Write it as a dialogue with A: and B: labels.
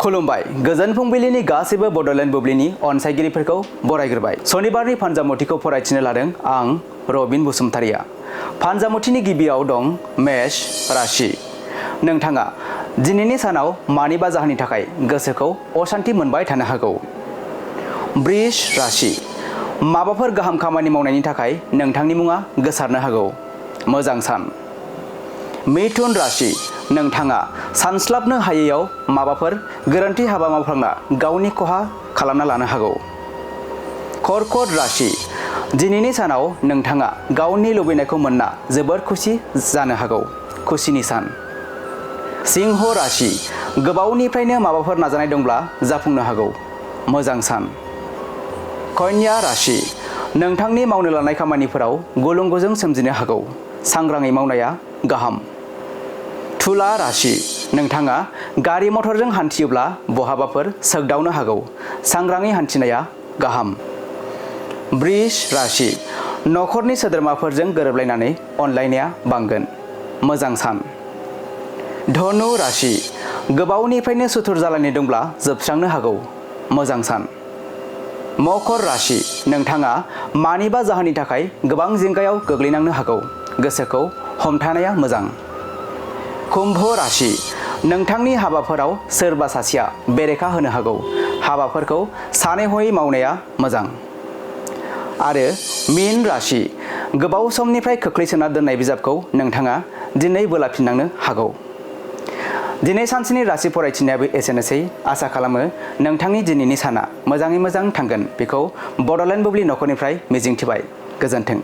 A: खुलुमबाय गोजोन फुंबिलिनि गासैबो बड'लेण्ड बुब्लिनि अनसायगिरिफोरखौ बरायग्रोबाय। सनिबारनि फानजामुथिखौ फरायथिनो लादों आं रबिन बसुमतारिया। फानजामुथिनि गिबियाव दं मेष राशि। नोंथाङा दिनैनि सानाव मानिबा जाहोननि थाखाय गोसोखौ अशान्ति मोनबाय थानो हागौ। वृष राशि। माबाफोर गाहाम खामानि मावनायनि थाखाय नोंथांनि मुङा गोसारनो हागौ। मोजां सान। मिथुन राशि। नोंथाङा सानस्लाबनो हायैयाव माबाफोर गोरोन्थि हाबा मावफ्लांना गावनि खहा खालामना लानो हागौ। कर्कट राशि। दिनैनि सानाव नोंथाङा गावनि लुबैनायखौ मोनना जोबोर खुसि जानो हागौ। खुसिनि सान। सिंह राशि। गोबावनिफ्रायनो माबाफोर नाजानाय दंब्ला जाफुंनो हागौ। मोजां सान। कन्या राशि। नोंथांनि मावनो लानाय खामानिफोराव गुलुं गुजुं सोमजिनो हागौ। सांग्राङै मावनाया गाहाम। तुला राशि। नोंथाङा गारि मटरजों हान्थियोब्ला बहाबाफोर सोगदावनो हागौ। सांग्राङै हान्थिनाया गाहाम। वृष राशि। नखरनि सोद्रोमाफोरजों गोरोबलायनानै अनलायनाया बांगोन। मोजां सान। धनु राशि। गोबावनिफ्रायनो सुथुर जालायनाय दंब्ला जोबस्रांनो हागौ। मोजां सान। मकर राशि। नोंथाङा मानिबा जाहोननि थाखाय गोबां जिंगायाव गोग्लैनांनो हागौ। गोसोखौ हमथानाया मोजां। कुम्भ राशि। नोंथांनि हाबाफोराव सोरबा सासेया बेरेखा होनो हागौ। हाबाफोरखौ सानै हयै मावनाया मोजां। आरो मीन राशि। गोबाव समनिफ्राय खोख्लैसोना दोननाय बिजाबखौ नोंथाङा दिनै बोलाफिननांनो हागौ। दिनै सानसेनि राशि फरायथिनायाबो एसेनोसै। आसा खालामो नोंथांनि दिनैनि साना मोजाङै मोजां थांगोन बेखौ बड'लेण्ड बुब्लि नखरनिफ्राय मिजिंथिबाय। गोजोन्थों।